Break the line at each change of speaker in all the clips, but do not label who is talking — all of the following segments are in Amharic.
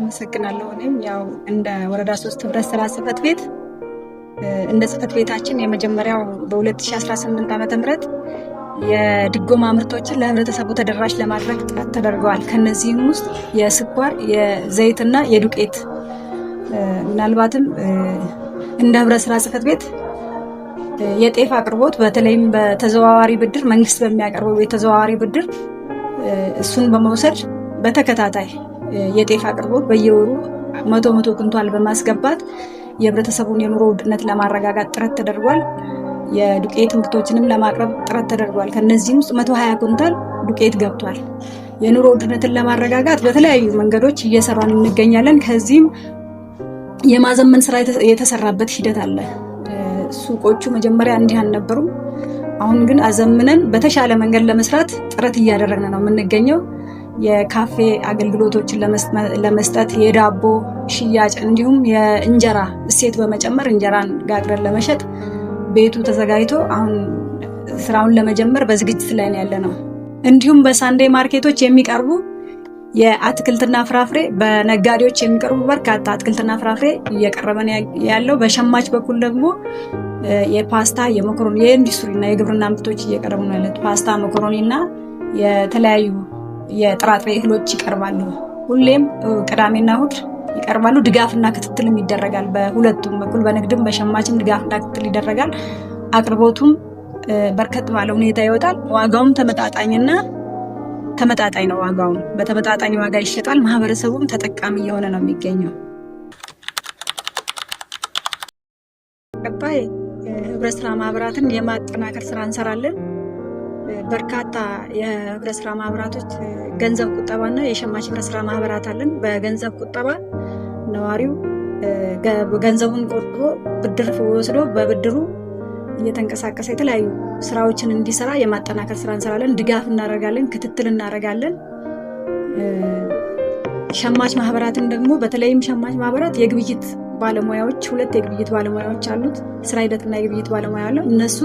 አመሰግናለሁ። እኔም ያው እንደ ወረዳ 3 ህብረት ስራ ጽህፈት ቤት፣ እንደ ጽህፈት ቤታችን የመጀመሪያው በ2018 ዓ.ም. የድጎማ ምርቶችን ለህብረተሰቡ ተደራሽ ለማድረግ ጥረት ተደርገዋል። ከነዚህም ውስጥ የስኳር፣ የዘይትና የዱቄት። ምናልባትም እንደ ህብረት ስራ ጽህፈት ቤት የጤፍ አቅርቦት በተለይም በተዘዋዋሪ ብድር፣ መንግስት በሚያቀርበው የተዘዋዋሪ ብድር እሱን በመውሰድ በተከታታይ የጤፍ አቅርቦት በየወሩ 100 100 ኩንታል በማስገባት የህብረተሰቡን የኑሮ ውድነት ለማረጋጋት ጥረት ተደርጓል። የዱቄት ምርቶችንም ለማቅረብ ጥረት ተደርጓል። ከነዚህም ውስጥ 120 ኩንታል ዱቄት ገብቷል። የኑሮ ውድነትን ለማረጋጋት በተለያዩ መንገዶች እየሰራን እንገኛለን። ከዚህም የማዘመን ስራ የተሰራበት ሂደት አለ። ሱቆቹ መጀመሪያ እንዲህ አልነበሩም። አሁን ግን አዘምነን በተሻለ መንገድ ለመስራት ጥረት እያደረግን ነው የምንገኘው። የካፌ አገልግሎቶችን ለመስጠት፣ የዳቦ ሽያጭ እንዲሁም የእንጀራ እሴት በመጨመር እንጀራን ጋግረን ለመሸጥ ቤቱ ተዘጋጅቶ አሁን ስራውን ለመጀመር በዝግጅት ላይ ነው ያለነው። እንዲሁም በ Sunday market ኦች የሚቀርቡ የአትክልትና ፍራፍሬ፣ በነጋዴዎች የሚቀርቡ በርካታ አትክልትና ፍራፍሬ እየቀረበ ነው ያለው። በሸማች በኩል ደግሞ የፓስታ፣ የመኮሮኒ፣ የኢንዱስትሪ እና የግብርና ምርቶች እየቀረቡ ነው ያሉት። ፓስታ፣ መኮሮኒ እና የተለያዩ የጥራጥሬ እህሎች ይቀርባሉ። ሁሌም ቅዳሜና እሁድ ይቀርባሉ። ድጋፍና ክትትልም ይደረጋል። በሁለቱም በኩል በንግድም በሸማችም ድጋፍና ክትትል ይደረጋል። አቅርቦቱም በርከት ባለ ሁኔታ ይወጣል። ዋጋውም ተመጣጣኝና ተመጣጣኝ ነው። ዋጋውም በተመጣጣኝ ዋጋ ይሸጣል። ማህበረሰቡም ተጠቃሚ እየሆነ ነው የሚገኘው። ቀጣይ ህብረት ስራ ማህበራትን የማጠናከር ስራ እንሰራለን። በርካታ የህብረት ስራ ማህበራቶች ገንዘብ ቁጠባና የሸማች ህብረት ስራ ማህበራት አለን። በገንዘብ ቁጠባ ነዋሪው ገንዘቡን ቆጥቦ ብድር ወስዶ በብድሩ እየተንቀሳቀሰ የተለያዩ ስራዎችን እንዲሰራ የማጠናከር ስራ እንሰራለን። ድጋፍ እናደርጋለን፣ ክትትል እናደርጋለን። ሸማች ማህበራትን ደግሞ በተለይም ሸማች ማህበራት የግብይት ባለሙያዎች፣ ሁለት የግብይት ባለሙያዎች አሉት። ስራ ሂደትና የግብይት ባለሙያ አለው። እነሱ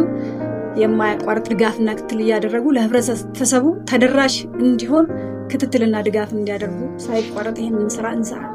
የማያቋርጥ ድጋፍና ክትትል እያደረጉ ለህብረተሰቡ ተደራሽ እንዲሆን ክትትልና ድጋፍ እንዲያደርጉ ሳይቋረጥ ይህንን ስራ እንሰራለን።